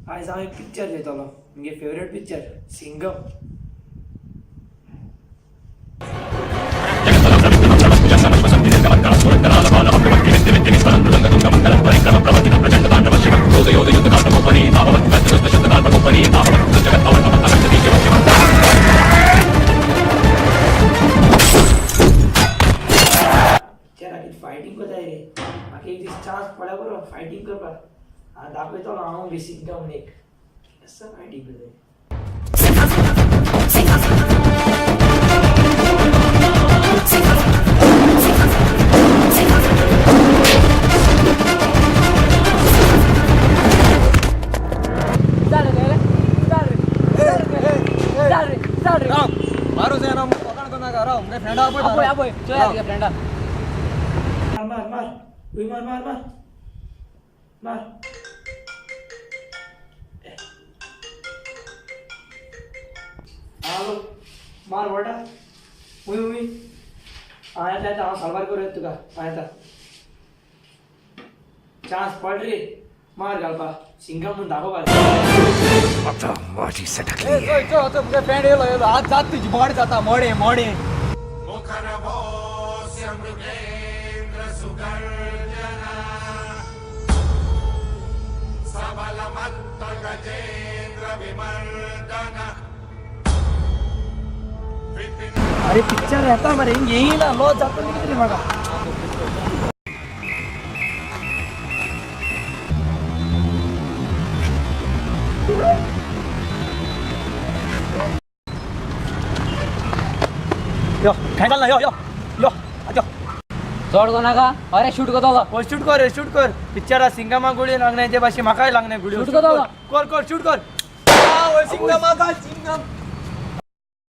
आयज हांव एक पिक्चर चोयतलो, मुगे फेवरेट पिक्चर सिंगम. पिक्चराक कितें फायटींग करताय रे. म्हाका एक दीस चान्स पडल्यार बरो फायटींग करपाक. हांव दाखयतलो हांव बी सिंगम म्हूण एक कसो फायटींग करताय. मारू से ना पकड़ को ना करो मैं फ्रेंड आप आपोय आपोय चोया तुगे फ्रेंडा. मार मार मार, उई मार मार मार मार. हालो मार वटा उई उई. हांव येता येता, हांव साल्वार करूं येता तुका. हांव येता, चान्स पड रे मार घालपा, सिंगम म्हूण दाखोवपा. ए चो चो मुगे फ्रेंड येलो येलो. आज जात तुजी मोड जाता मोडे मोडे. अरे पिक्चर येता मरे, येयना लॉस जातलो कितें रे म्हाका. यो काय चालना यो यो यो आजो. चड को नाका, अरे शूट करतलो. ओ शूट कर, शूट कर. पिक्चरा सिंगमा गुळी लागणे ते भाशेन म्हाकाय लागणे गुळी. शूट करतलो. कर कर, शूट कर. सिंगम आगा सिंगम.